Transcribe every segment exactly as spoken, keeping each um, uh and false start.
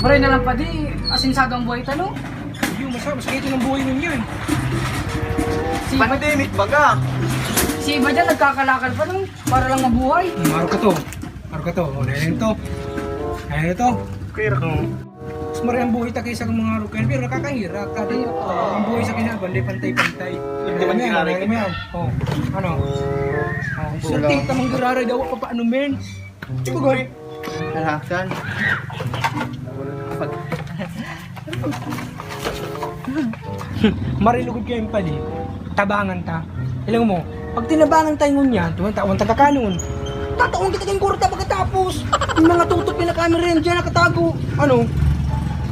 Maray na lang, padi, asin sagang buhay ta, no? Yung mas, mas kayo ng buhay nun yun. Si iba, Pandemic baga. Si iba dyan, nagkakalakal pa, no? Para lang mabuhay. Hmm, araw ka to. Araw ka to. O, dahil ito. Dahil ito. Kaya kung Mas maray ang buhay ta kaysa kang mga araw kayan. Pero nakakahira. Kadi, ang buhay sa kinaban, di pantay-pantay. Hindi man Alam mo yan, giraray alam mo yan. O, ano? O, swerte ka mang giraray daw, papaano, men? Di ba, Goy? Kalakan. Marilugod kayong padi. Tabangan ta. Alam mo, pag tinabangan tayo ngunyan, tuwan ta, tawan ta kakanon. Tatawan kita kayong kwarta pagkatapos. Yung mga tutok yung nakamera yan dyan, nakatago. Ano?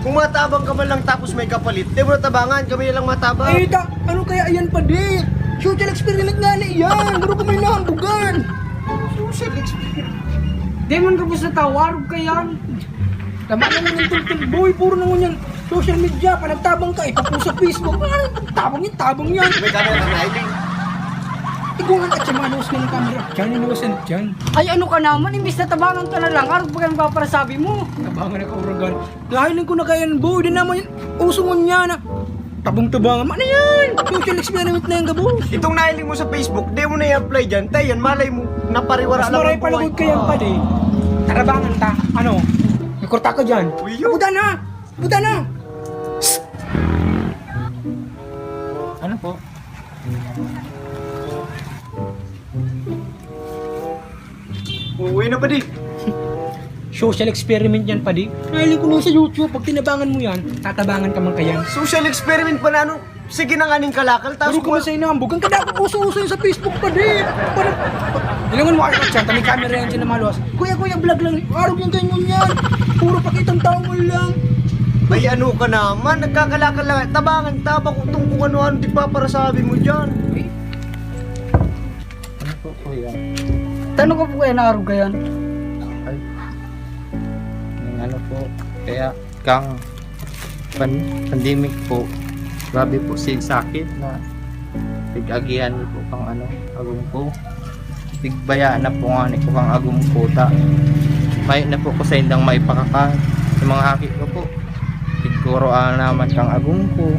Kung matabang ka man lang tapos may kapalit, di mo natabangan, kami na lang matabang. Ay, ta, ano kaya yan, padi? Social experiment nga na yan. Garo ko may nahambugan. Social experiment. Di man gabos na tawarog ka yan. Tama na lang yung tultul, boy. Puro na ngunyan. Social media, panagtabang ka, ipapost sa Facebook. Ano, tabang yan, tabang yan. May camera ka na, I think. Ikaw nga, at siya maluwas na ng camera. Diyan, inuwasan dyan. Ay, ano ka naman? Imbis na tabangan ka na lang, ano ba ang paparasabi mo? Tabangan ako, Rogan. Lahiling ko na kayan, boy. Di naman yun. Uso mo niya na. Tabang-tabangan. Ano yan? Social experiment na yung gabo. Itong nahiling mo sa Facebook, di mo na i-apply dyan. Tayo yan, malay mo. Napariwara Mas lang maray ang buhay. Palugod kayan, padi. Tarabangan ta. Ano? May kwarta ka dyan. Uy, yun. Buta na! Buta na! Ano po? Uwi na, padi. Social experiment yan, padi. Nahiling ko nun sa YouTube, pag tinabangan mo yan, tatabangan ka man kayan. Social experiment pa na ano? Sige na nga ning kalakal, tapos Puro ka masay na hambog. Ang kadako, uso-uso yun sa Facebook, padi. Parang, ilangan mo, ay, siya, kami camera yan, siya na maluwas. Kuya, kuya, vlog lang. Arog yung kayo ngunyan. Puro pakitang tao mo lang. Ay, ano ka naman? Nagkakalakal lang. Tabangan, tabang kung kung ano-ano, di pa para sabi mo dyan. Ano po, kuya? Tanong ko po kaya naarog ka yan? Ay, yung ano po, kaya kang pan-, pandemic po, grabe po si sakit na pig-agihan po kang ano, agom ko. Pigbayaan na po nga ni ko kang agom ko ta. May na po ko sa indang maipakakan sa mga haki ko po. Siguro, ah, naman kang agom ko.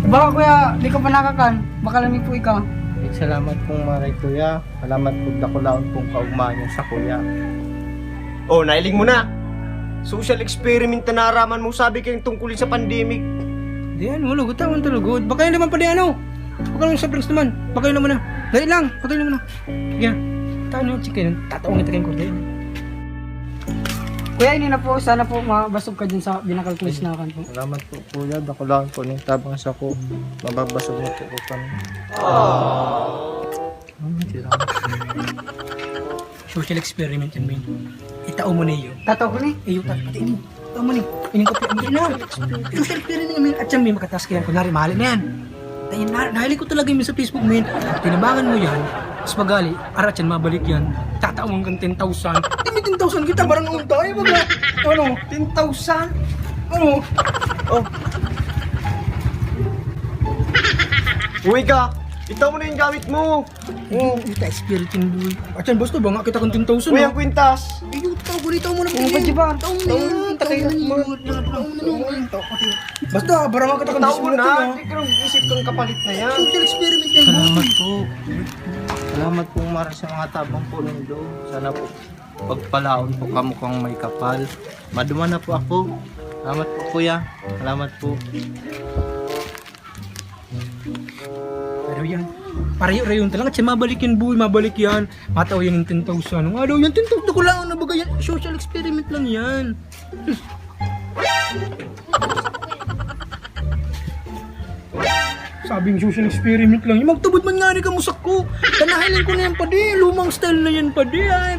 Baka, kuya, di ka pa nakakan. Baka lamig po ikaw. Eh, salamat pong maray, kuya. Salamat po, dakulaon pong kaugmahan niyo sa kuya. Oh, nailing mo na. Social experiment na naraman mo, sabi kayong tungkol sa pandemic. Di yan, wala. Gutawan tulugod. Baka yan naman pala, ano? Baka naman sa drinks naman. Baka yun naman na. Dali lang. Baka yun naman na. Sige. Tao na yung chicken. Tataong ito kayong kordero. Kuya, ini na po. Sana po mabasog ka dyan sa binakal kong Ay, snakan po. Salamat po, kuya. Dakulaon po ning tabang sa ko. Mababasog na po ko kami. Aww. Ano, sira? Social experiment yan, men. Itao mo na iyo. Tataw ko ni? Iyo, ta-, pati ini. Itao mo ni. Ining kopi, ang ina. Social experiment yan, men. At siya, may makataas kaya, kunwari, mahal na yan. Tayo na, nahiling ko talaga yun sa Facebook, men. Tinabangan mo yan. Mas magali, arat yan, mabalik yan. Tatawan kang ten thousand. Di, may ten thousand kita, barang ang tayo, baga. Ano? Ten thousand? Ano? Oh. Uwi ka! Itaw mo na yung gamit mo! Oh. Ito, spirit yung buhay. At yan, basta ba nga kita kang ten thousand, Uy, ah? Ang kwintas! Ay, yung tao, gunitaw mo na Ano ba, pinili. Diba? Tao mo na Tao yan, mo, tao mo na takay yun. Mo na, tao mo na yun. Basta, barang nga kita kang Itaw mo diswerte, na! ah. Hindi ka nag-isip kang kapalit na yan. Social experiment yan, Salamat boy. po. Salamat po, Mar, sa mga tabang po nindo. Sana po, pagpalaon po kamo kang may kapal. Maduman na po ako. Salamat po, kuya. Salamat po. Pero yan, parayo-rayon talaga. Siya mabalik yan, boy. Mabalik yan. Matao yan yung ten thousand. Ang araw yan, ten thousand. Kulangan na ba yan? Social experiment lang yan. Sabing social experiment lang. Magtubod man nga rin ka mo sako. Tanahin ko na yan, padi. Lumang style na yan, padi. Ay.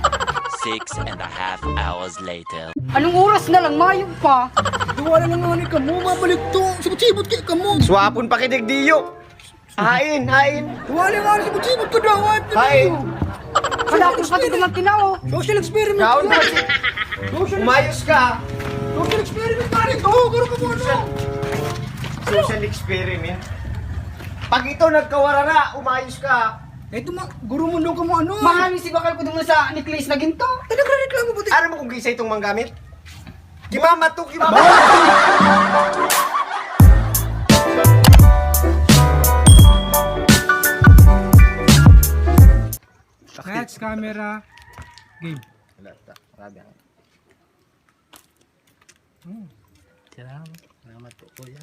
Six and a half hours later. Anong oras na lang? Mayog pa. Duwala lang nga rin ka mo. Mabalik to. Sibot-sibot kayo ka mo. Swapon pa kidig diyo. Hain, hain. Wala nga, sibot-sibot ka daw, at Hain. Wala akong pati kung magkinaw. Social experiment Kaon yan. Ka si Social Umayos ka. Social experiment pa rin. Oo, garo ka mo ano. Social experiment. Pag ito nagkawarara, umayos ka. Ito ma, guro mo nung ka mo ano. Mahal si bakal ko dun sa necklace na ginto. Eh, nagre-reklamo ba tayo? Aram mo kung gisa itong manggamit? Gimamato, gimamato! Lights, camera, game. Wala ta. Grabe ang... Hmm. Salamat. Salamat po, kuya.